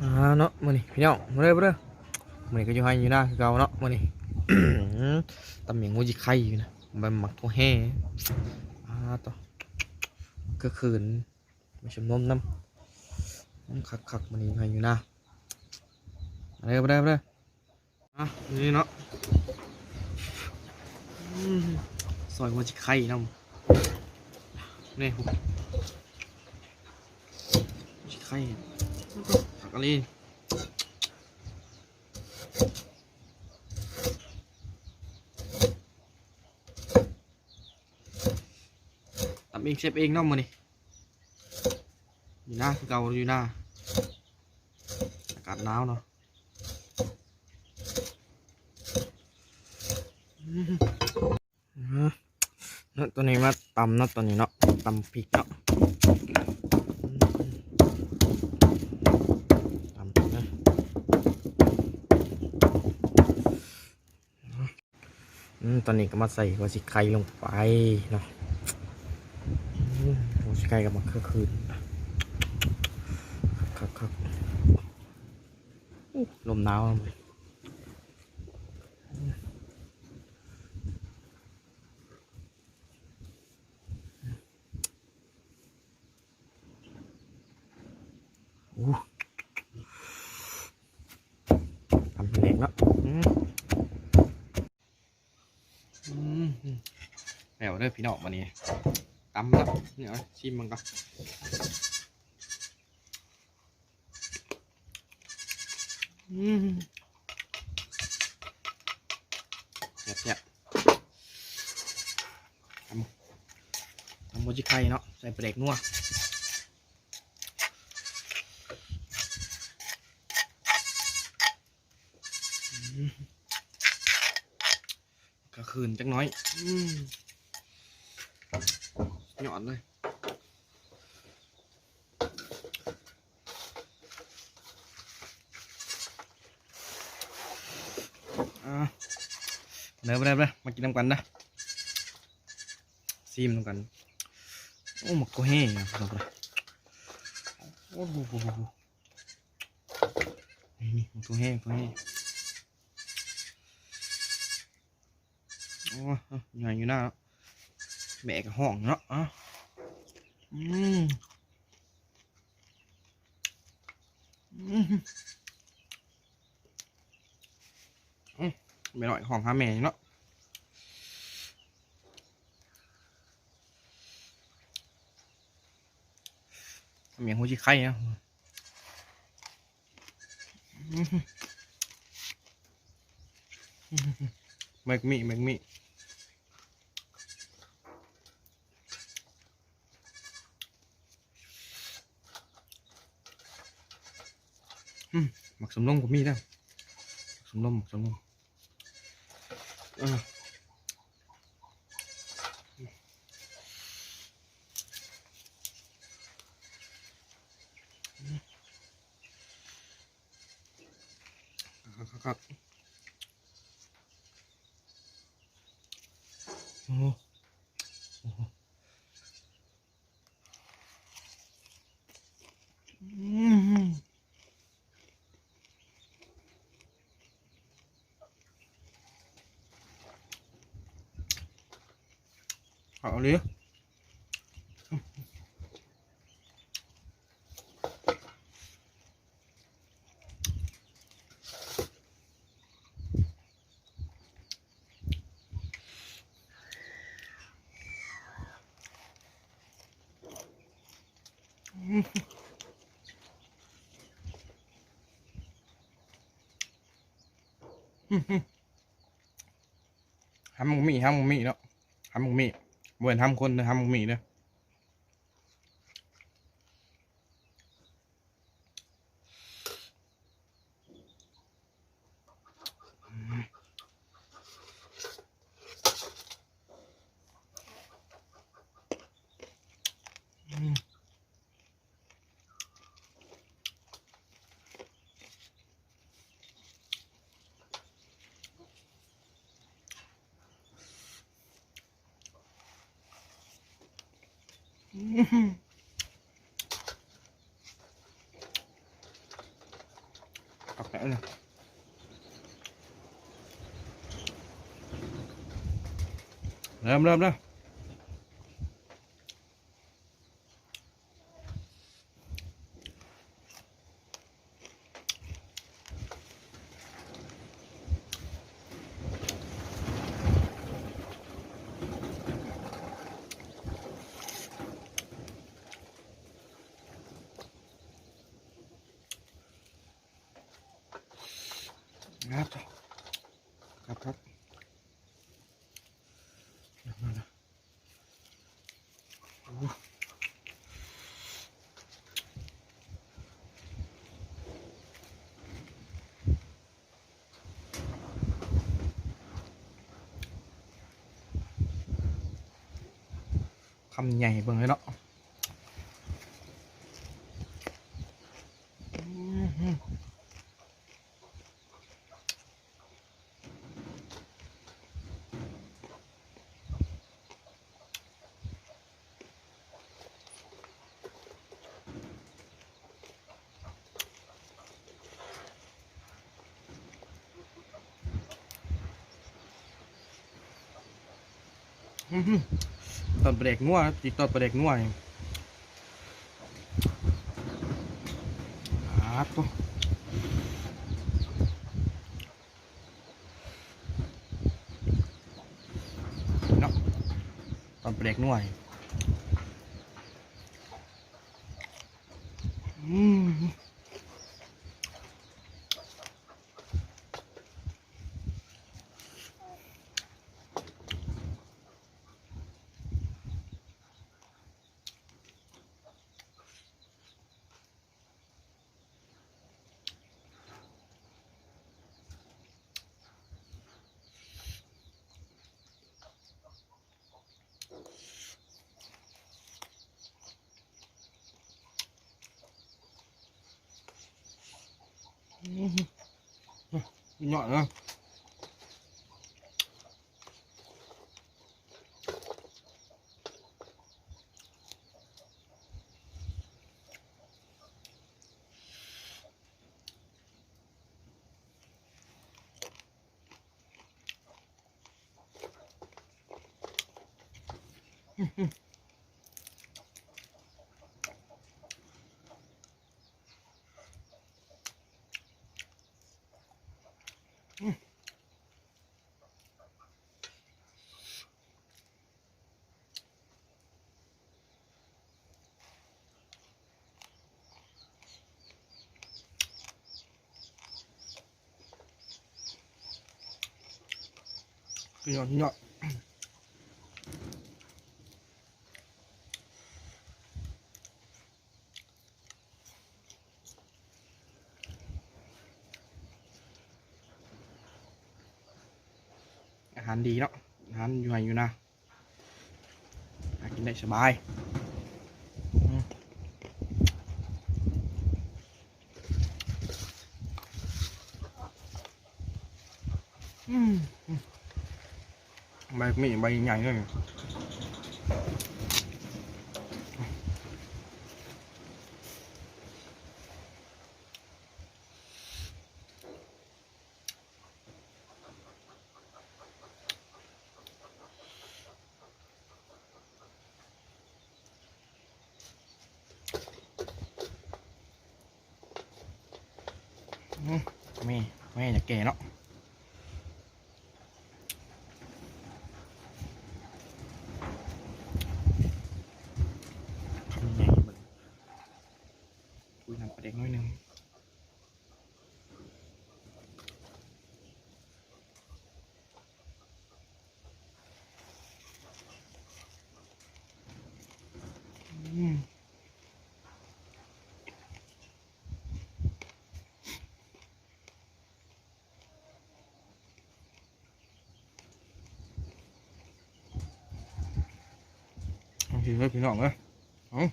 ອ່າເນາະ ມື້ນີ້ພີ່ນ້ອງ ມາເດີ ມາເດີ ມື້ນີ້ກໍຢູ່ໄຮ່ຢູ່ນາຄືເກົ່າເນາະ. ມື້ນີ້ ຕຳໝັກຫົວຊິໄຄຢູ່ນະ ໃບໝາກຖົ່ວແຮ່. ອ່າ ໂທ້ ຄືຄືນ ມີຊົມນົມນຳ ຄັກໆ ມື້ນີ້ຢູ່ໄຮ່ຢູ່ນາ. ມາເດີ ມາເດີ ມາເດີ. ອ່ະ ນີ້ເນາະ ອືມ ຊອຍຫົວຊິໄຄນຳ ນີ້ ຫົວຊິໄຄ ຜັກກະຫຼີ່ ຕຳເອງແຊບເອງເນາະມື້ນີ້ ຢູ່ນາຄືເກົ່າ ຢູ່ນາ ອາກາດໜາວເນາະ. ເນາະ ຕອນນີ້ມາຕຳເນາະ ຕອນນີ້ເນາະ ຕຳພິກເນາະ ຕຳເນາະ. ອືມ ຕອນນີ້ກໍມາໃສ່ຫົວຊິໄຄລົງໄປເນາະ. ອືມ ຫົວຊິໄຄກັບໝາກເຂືອຂືນ ຄັກໆໆ. ໂອ້ ລົມໜາວ. ໂອ້ ຕຳແຫຼກເນາະ. ອືມ ອືມ ແລ້ວເດີພີ່ນ້ອງ ບາດນີ້ຕຳແລ້ວ ນີ້ ຊິມເບິ່ງກ່ອນ. ອືມ ແຊບໆ ຕຳ ຕຳຫົວຊິໄຄເນາະ ໃສ່ປາແດກນົວ. ອືມ ກະຄືນຈັກໜ້ອຍ. ອືມ ຍອດເລີຍ. ອ່າ ເດີ ເດີ ເດີ ມາກິນນຳກັນເດີ ຊີມນຳກັນ. ໂອ້ ໝາກຖົ່ວແຮ່ ໂອ້ໂຫ ນີ້ ນີ້ ໝາກຖົ່ວແຮ່ ຖົ່ວແຮ່. ໂອ້ ໃຫຍ່ຢູ່ນະ ແມ່ກໍຮ້ອງເນາະ. ອືມ ອືມ ອືມ ແມ່ນ້ອຍຮ້ອງຫາແມ່ຢູ່ເນາະ. ແມ່ງຫົວຊິໄຄເນາະ. ແມັກມີ້ ແມັກມີ້. ອືມ ໝາກສົມລົມກໍມີເດີ ໝາກສົມລົມ ໝາກສົມລົມ. ເອີ ຄັກໆ ໂອ້ ໂອ້ ອືມ ເອົາເລີຍ. ຫຳໝາກໝີ່ ຫຳໝາກໝີ່ເນາະ ຫຳໝາກໝີ່ ບໍ່ແມ່ນຫຳຄົນເດີ ຫຳໝາກໝີ່ເດີ. ອືມ ອືມ ອືມ. ເອົາແປະເລີຍ ເລີ່ມ ເລີ່ມ ເລີ່ມ. ຄັບ ຄັບ ຄັບ ໂອ້ ຄຳໃຫຍ່ເບິ່ງເລີຍເນາະ ອືມ. ອືມ ຕອນປາແດກນົວ ຕິດຕອນປາແດກນົວນີ້ ອາດໂທ້ ເນາະ ຕອນປາແດກນົວນີ້ ອືມ. ອືມ ຍອດເນາະ ອືມ ອືມ. ຍອດ ຍອດ. ອາຫານດີເນາະ ອາຫານຢູ່ໄຮ່ຢູ່ນາ ຫາກິນໄດ້ສະບາຍ ອືມ ອືມ ອືມ. ໃບໝີ່ໃບໃຫຍ່ເລີຍ ອືມ ແມ່ ແມ່ຢາກແກ່ເນາະ ຄຳໃຫຍ່ເບິ່ງ ອຸ້ຍ ນ້ຳປາແດກໜ້ອຍໜຶ່ງ. ອືມ ໂອເຄເດີພີ່ນ້ອງເດີ ເອົາ.